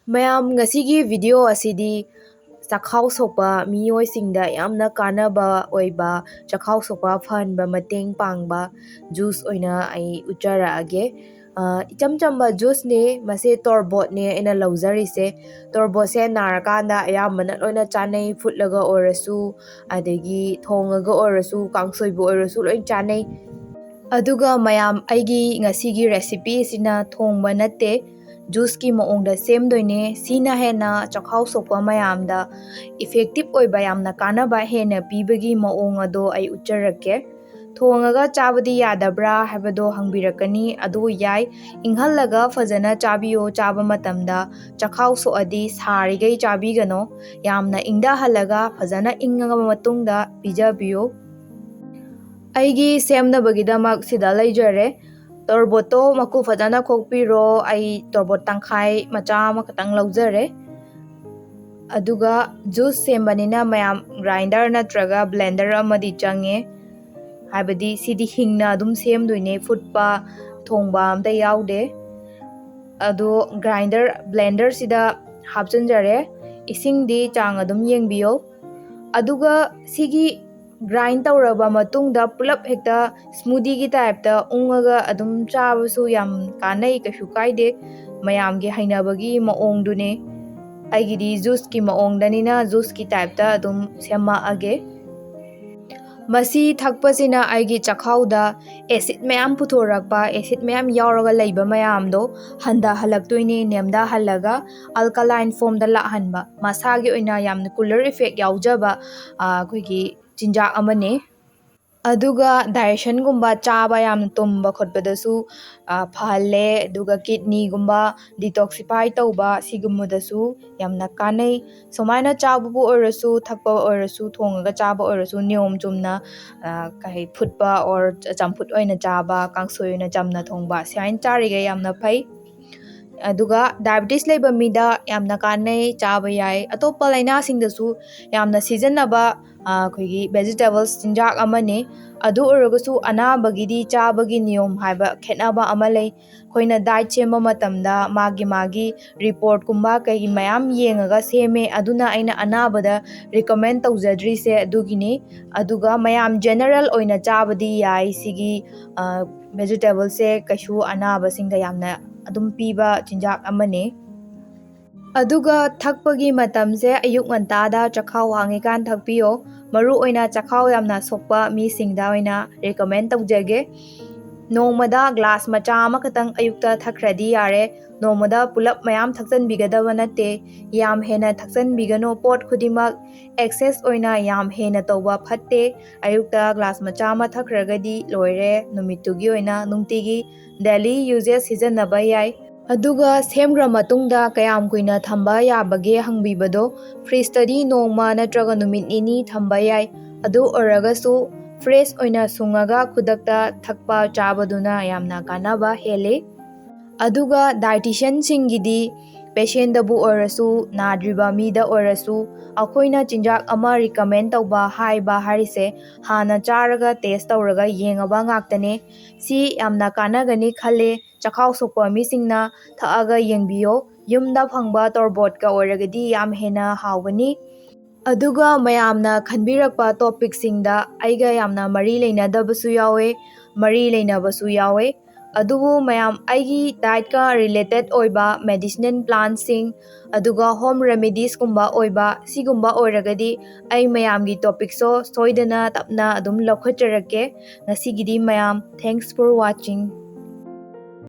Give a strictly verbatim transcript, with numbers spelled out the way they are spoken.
ꯃꯌꯥꯝ, ꯉꯁꯤꯒꯤ video ꯑꯁꯤꯗꯤ ꯆꯈꯥꯎ ꯁꯣꯛꯄ ꯃꯤꯑꯣꯏꯁꯤꯡꯗ ꯌꯥꯝꯅ ꯀꯥꯟꯅꯕ ꯑꯣꯏꯕ, ꯆꯈꯥꯎ ꯁꯣꯛꯄ ꯐꯍꯟꯕ ꯃꯇꯦꯡ ꯄꯥꯡꯕ juice ꯑꯣꯏꯅ ꯑꯩ ꯎꯠꯆꯔꯛꯑꯒꯦ꯫ ꯑ, ꯏꯆꯝ ꯆꯝꯕ juiceꯅꯦ, ꯃꯁꯦ ꯇꯣꯔꯕꯣꯠꯅꯦ ꯑꯩꯅ ꯂꯧꯖꯔꯤꯁꯦ꯫ ꯇꯣꯔꯕꯣꯠꯁꯦ ꯅꯥꯔꯀꯥꯟꯗ ꯑꯌꯥꯝꯕꯅ ꯂꯣꯏꯅ ꯆꯥꯅꯩ, ꯐꯨꯠꯂꯒ ꯑꯣꯏꯔꯁꯨ, ꯑꯗꯒꯤ ꯊꯣꯡꯉꯒ ꯑꯣꯏꯔꯁꯨ, ꯀꯥꯡꯁꯣꯏꯕꯨ ꯑꯣꯏꯔꯁꯨ ꯂꯣꯏ ꯆꯥꯅꯩ꯫ ꯑꯗꯨꯒ ꯃꯌꯥꯝ, ꯑꯩꯒꯤ ꯉꯁꯤꯒꯤ recipe ꯑꯁꯤꯅ ꯊꯣꯡꯕ ꯅꯠꯇꯦ, juiceꯀꯤ ꯃꯑꯣꯡꯗ ꯁꯦꯝꯗꯣꯏꯅꯦ꯫ ꯁꯤꯅ ꯍꯦꯟꯅ ꯆꯈꯥꯎ ꯁꯣꯛꯄ ꯃꯌꯥꯝꯗ effective ꯑꯣꯏꯕ, ꯌꯥꯝꯅ ꯀꯥꯟꯅꯕ ꯍꯦꯟꯅ ꯄꯤꯕꯒꯤ ꯃꯑꯣꯡ ꯑꯗꯣ ꯑꯩ ꯎꯠꯆꯔꯛꯀꯦ꯫ ꯊꯣꯡꯉꯒ ꯆꯥꯕꯗꯤ ꯌꯥꯗꯕ꯭ꯔꯥ ꯍꯥꯏꯕꯗꯣ ꯍꯪꯕꯤꯔꯛꯀꯅꯤ꯫ ꯑꯗꯨ ꯌꯥꯏ, ꯏꯪꯍꯜꯂꯒ ꯐꯖꯅ ꯆꯥꯕꯤꯌꯣ꯫ ꯆꯥꯕ ꯃꯇꯝꯗ ꯆꯈꯥꯎ ꯁꯣꯛꯑꯗꯤ ꯁꯥꯔꯤꯈꯩ ꯆꯥꯕꯤꯒꯅꯣ꯫ ꯌꯥꯝꯅ ꯏꯪꯊꯍꯜꯂꯒ ꯐꯖꯅ ꯏꯪꯉꯕ ꯃꯇꯨꯡꯗ ꯄꯤꯖꯕꯤꯌꯨ꯫ ꯑꯩꯒꯤ ꯁꯦꯝꯅꯕꯒꯤꯗꯃꯛ ꯁꯤꯗ ꯂꯩꯖꯔꯦ꯫ ꯇꯣꯔꯕꯣꯠꯇꯣ ꯃꯀꯨ ꯐꯖꯅ ꯈꯣꯛꯄꯤꯔꯣ꯫ ꯑꯩ ꯇꯣꯔꯕꯣꯠ ꯇꯪꯈꯥꯏ ꯃꯆꯥ ꯑꯃꯈꯛꯇꯪ ꯂꯧꯖꯔꯦ꯫ ꯑꯗꯨꯒ juice ꯁꯦꯝꯕꯅꯤꯅ ꯃꯌꯥꯝ grinder ꯅꯠꯇ꯭ꯔꯒ blender ꯑꯃꯗꯤ ꯆꯪꯉꯦ꯫ ꯍꯥꯏꯕꯗꯤ ꯁꯤꯗꯤ ꯍꯤꯡꯅ ꯑꯗꯨꯝ ꯁꯦꯝꯗꯣꯏꯅꯦ, ꯐꯨꯠꯄ, ꯊꯣꯡꯕ ꯑꯝꯇ ꯌꯥꯎꯗꯦ꯫ ꯑꯗꯣ grinder, blenderꯁꯤꯗ ꯍꯥꯞꯆꯤꯟꯖꯔꯦ꯫ ꯏꯁꯤꯡꯗꯤ ꯆꯥꯡ ꯑꯗꯨꯝ ꯌꯦꯡꯕꯤꯌꯣ꯫ ꯑꯗꯨꯒ ꯁꯤꯒꯤ grind ꯇꯧꯔꯕ ꯃꯇꯨꯡꯗ ꯄꯨꯂꯞ ꯍꯦꯛꯇ smoothieꯒꯤ typeꯇ ꯎꯪꯉꯒ ꯑꯗꯨꯝ ꯆꯥꯕꯁꯨ ꯌꯥꯝ ꯀꯥꯟꯅꯩ, ꯀꯩꯁꯨ ꯀꯥꯏꯗꯦ꯫ ꯃꯌꯥꯝꯒꯤ ꯍꯩꯅꯕꯒꯤ ꯃꯑꯣꯡꯗꯨꯅꯦ꯫ ꯑꯩꯒꯤꯗꯤ juiceꯀꯤ ꯃꯑꯣꯡꯗꯅꯤꯅ juiceꯀꯤ typeꯇ ꯑꯗꯨꯝ ꯁꯦꯝꯃꯛꯑꯒꯦ꯫ ꯃꯁꯤ ꯊꯛꯄꯁꯤꯅ ꯑꯩꯒꯤ ꯆꯈꯥꯎꯗ acid ꯃꯌꯥꯝ ꯄꯨꯊꯣꯔꯛꯄ, acid ꯃꯌꯥꯝ ꯌꯥꯎꯔꯒ ꯂꯩꯕ ꯃꯌꯥꯝꯗꯣ ꯍꯟꯊꯍꯜꯂꯛꯇꯣꯏꯅꯦ, ꯅꯦꯝꯊꯍꯜꯂꯒ alkaline formꯗ ꯂꯥꯛꯍꯟꯕ, ꯃꯁꯥꯒꯤ ꯑꯣꯏꯅ ꯌꯥꯝꯅ cooler effect ꯌꯥꯎꯖꯕ, ꯑ, ꯑꯩꯈꯣꯏꯒꯤ ꯆꯤꯟꯖꯥꯛ ꯑꯃꯅꯦ꯫ ꯑꯗꯨꯒ digestionꯒꯨꯝꯕ, ꯆꯥꯕ ꯌꯥꯝꯅ ꯇꯨꯝꯕ ꯈꯣꯠꯄꯗꯁꯨ, ꯑ, ꯐꯍꯜꯂꯦ꯫ ꯑꯗꯨꯒ kidneyꯒꯨꯝꯕ detoxify ꯇꯧꯕ, ꯁꯤꯒꯨꯝꯕꯗꯁꯨ ꯌꯥꯝꯅ ꯀꯥꯟꯅꯩ꯫ ꯁꯨꯃꯥꯏꯅ ꯆꯥꯕꯕꯨ ꯑꯣꯏꯔꯁꯨ, ꯊꯛꯄ ꯑꯣꯏꯔꯁꯨ, ꯊꯣꯡꯉꯒ ꯆꯥꯕ ꯑꯣꯏꯔꯁꯨ, ꯅꯤꯌꯣꯝ ꯆꯨꯝꯅ, ꯑ, ꯀꯩ, ꯐꯨꯠꯄ or ꯆꯝꯐꯨꯠ ꯑꯣꯏꯅ ꯆꯥꯕ, ꯀꯥꯡꯁꯣꯏ ꯑꯣꯏꯅ ꯆꯝꯅ ꯊꯣꯡꯕ, ꯁꯨꯃꯥꯏꯅ ꯆꯥꯔꯤꯈꯩ ꯌꯥꯝꯅ ꯐꯩ꯫ ꯑꯗꯨꯒ ꯗꯥꯏꯕꯤꯇꯤꯁ ꯂꯩꯕ ꯃꯤꯗ ꯌꯥꯝꯅ ꯀꯥꯟꯅꯩ, ꯆꯥꯕ ꯌꯥꯏ꯫ ꯑꯇꯣꯞꯄ ꯂꯥꯏꯅꯥꯁꯤꯡꯗꯁꯨ ꯌꯥꯝꯅ ꯁꯤꯖꯤꯟꯅꯕ, ꯑ, ꯑꯩꯈꯣꯏꯒꯤ ꯚꯦꯖꯤꯇꯦꯕꯜꯁ ꯆꯤꯟꯖꯥꯛ ꯑꯃꯅꯤ꯫ ꯑꯗꯨ ꯑꯣꯏꯔꯒꯁꯨ ꯑꯅꯥꯕꯒꯤꯗꯤ ꯆꯥꯕꯒꯤ ꯅꯤꯌꯣꯝ ꯍꯥꯏꯕ ꯈꯦꯠꯅꯕ ꯑꯃ ꯂꯩ꯫ ꯑꯩꯈꯣꯏꯅ ꯗꯥꯏꯠ ꯁꯦꯝꯕ ꯃꯇꯝꯗ ꯃꯥꯒꯤ ꯃꯥꯒꯤ ꯔꯤꯄꯣꯔꯠꯀꯨꯝꯕ ꯀꯩ ꯃꯌꯥꯝ ꯌꯦꯡꯉꯒ ꯁꯦꯝꯃꯦ꯫ ꯑꯗꯨꯅ ꯑꯩꯅ ꯑꯅꯥꯕꯗ ꯔꯤꯀꯃꯦꯟ ꯇꯧꯖꯗ꯭ꯔꯤꯁꯦ ꯑꯗꯨꯒꯤꯅꯤ꯫ ꯑꯗꯨꯒ ꯃꯌꯥꯝ ꯖꯦꯅꯔꯦꯜ ꯑꯣꯏꯅ ꯆꯥꯕꯗꯤ ꯌꯥꯏ꯫ ꯁꯤꯒꯤ, ꯑ, ꯚꯦꯖꯤꯇꯦꯕꯜꯁꯦ ꯀꯩꯁꯨ ꯑꯅꯥꯕꯁꯤꯡꯗ ꯌꯥꯝꯅ ꯑꯗꯨꯝ ꯄꯤꯕ ꯆꯤꯟꯖꯥꯛ ꯑꯃꯅꯤ꯫ ꯑꯗꯨꯒ ꯊꯛꯄꯒꯤ ꯃꯇꯝꯁꯦ ꯑꯌꯨꯛ ꯉꯟꯇꯥꯗ ꯆꯈꯥꯎ ꯍꯥꯡꯉꯤꯀꯥꯟ ꯊꯛꯄꯤꯌꯣ꯫ ꯃꯔꯨ ꯑꯣꯏꯅ ꯆꯈꯥꯎ ꯌꯥꯝꯅ ꯁꯣꯛꯄ ꯃꯤꯁꯤꯡꯗ ꯑꯣꯏꯅ ꯔꯤꯀꯃꯦꯟ ꯇꯧꯖꯒꯦ꯫ ꯅꯣꯡꯃꯗ ꯒ꯭ꯂꯥꯁ ꯃꯆꯥ ꯑꯃꯈꯛꯇꯪ ꯑꯌꯨꯛꯇ ꯊꯛꯈ꯭ꯔꯗꯤ ꯌꯥꯔꯦ꯫ ꯅꯣꯡꯃꯗ ꯄꯨꯂꯞ ꯃꯌꯥꯝ ꯊꯛꯆꯟꯕꯤꯒꯗꯕ ꯅꯠꯇꯦ꯫ ꯌꯥꯝ ꯍꯦꯟꯅ ꯊꯛꯆꯟꯕꯤꯒꯅꯨ꯫ ꯄꯣꯠ ꯈꯨꯗꯤꯡꯃꯛ ꯑꯦꯛꯁꯦꯁ ꯑꯣꯏꯅ ꯌꯥꯝ ꯍꯦꯟꯅ ꯇꯧꯕ ꯐꯠꯇꯦ꯫ ꯑꯌꯨꯛꯇ ꯒ꯭ꯂꯥꯁ ꯃꯆꯥ ꯑꯃ ꯊꯛꯈ꯭ꯔꯒꯗꯤ ꯂꯣꯏꯔꯦ꯫ ꯅꯨꯃꯤꯠꯇꯨꯒꯤ ꯑꯣꯏꯅ ꯅꯨꯡꯇꯤꯒꯤ ꯗꯦꯂꯤ ꯌꯨꯖꯦꯁ ꯁꯤꯖꯤꯟꯅꯕ ꯌꯥꯏ꯫ ꯑꯗꯨꯒ ꯁꯦꯝꯈ꯭ꯔ ꯃꯇꯨꯡꯗ ꯀꯌꯥꯝ ꯀꯨꯏꯅ ꯊꯝꯕ ꯌꯥꯕꯒꯦ ꯍꯪꯕꯤꯕꯗꯣ, ꯐ꯭ꯔꯤꯖꯇꯗꯤ ꯅꯣꯡꯃ ꯅꯠꯇ꯭ꯔꯒ ꯅꯨꯃꯤꯠ ꯅꯤꯅꯤ ꯊꯝꯕ ꯌꯥꯏ꯫ ꯑꯗꯨ ꯑꯣꯏꯔꯒꯁꯨ ꯐ꯭ꯔꯦꯁ ꯑꯣꯏꯅ ꯁꯨꯡꯉꯒ ꯈꯨꯗꯛꯇ ꯊꯛꯄ ꯆꯥꯕꯗꯨꯅ ꯌꯥꯝꯅ ꯀꯥꯟꯅꯕ ꯍꯦꯜꯂꯤ꯫ ꯑꯗꯨꯒ ꯗꯥꯏꯇꯤꯁꯤꯌꯟꯁꯤꯡꯒꯤꯗꯤ ꯄꯦꯁꯦꯟꯗꯕꯨ ꯑꯣꯏꯔꯁꯨ, ꯅꯥꯗ꯭ꯔꯤꯕ ꯃꯤꯗ ꯑꯣꯏꯔꯁꯨ, ꯑꯩꯈꯣꯏꯅ ꯆꯤꯟꯖꯥꯛ ꯑꯃ ꯔꯤꯀꯃꯦꯟ ꯇꯧꯕ ꯍꯥꯏꯕ ꯍꯥꯏꯔꯤꯁꯦ ꯍꯥꯟꯅ ꯆꯥꯔꯒ ꯇꯦꯁ ꯇꯧꯔꯒ ꯌꯦꯡꯉꯕ ꯉꯥꯛꯇꯅꯦ꯫ ꯁꯤ ꯌꯥꯝꯅ ꯀꯥꯟꯅꯒꯅꯤ ꯈꯜꯂꯦ꯫ ꯆꯈꯥꯎ ꯁꯣꯛꯄ ꯃꯤꯁꯤꯡꯅ ꯊꯛꯑꯒ ꯌꯦꯡꯕꯤꯌꯣ꯫ ꯌꯨꯝꯗ ꯐꯪꯕ ꯇꯣꯔꯕꯣꯠꯀ ꯑꯣꯏꯔꯒꯗꯤ ꯌꯥꯝ ꯍꯦꯟꯅ ꯍꯥꯎꯒꯅꯤ꯫ ꯑꯗꯨꯒ ꯃꯌꯥꯝꯅ ꯈꯟꯕꯤꯔꯛꯄ ꯇꯣꯄꯤꯛꯁꯤꯡꯗ ꯑꯩꯒ ꯌꯥꯝꯅ ꯃꯔꯤ ꯂꯩꯅꯗꯕꯁꯨ ꯌꯥꯎꯋꯦ, ꯃꯔꯤ ꯂꯩꯅꯕꯁꯨ ꯌꯥꯎꯋꯦ꯫ ꯑꯗꯨꯕꯨ ꯃꯌꯥꯝ ꯑꯩꯒꯤ ꯗꯥꯏꯠꯀ ꯔꯤꯂꯦꯇꯦꯠ ꯑꯣꯏꯕ ꯃꯦꯗꯤꯁꯤꯅꯦꯜ ꯄ꯭ꯂꯥꯟꯁꯤꯡ, ꯑꯗꯨꯒ ꯍꯣꯝ ꯔꯦꯃꯤꯗꯤꯁꯀꯨꯝꯕ ꯑꯣꯏꯕ, ꯁꯤꯒꯨꯝꯕ ꯑꯣꯏꯔꯒꯗꯤ ꯑꯩ ꯃꯌꯥꯝꯒꯤ ꯇꯣꯄꯤꯛꯁꯣ ꯁꯣꯏꯗꯅ ꯇꯞꯅ ꯑꯗꯨꯝ ꯂꯧꯈꯠꯆꯔꯛꯀꯦ꯫ ꯉꯁꯤꯒꯤꯗꯤ ꯃꯌꯥꯝ, thanks for watching꯫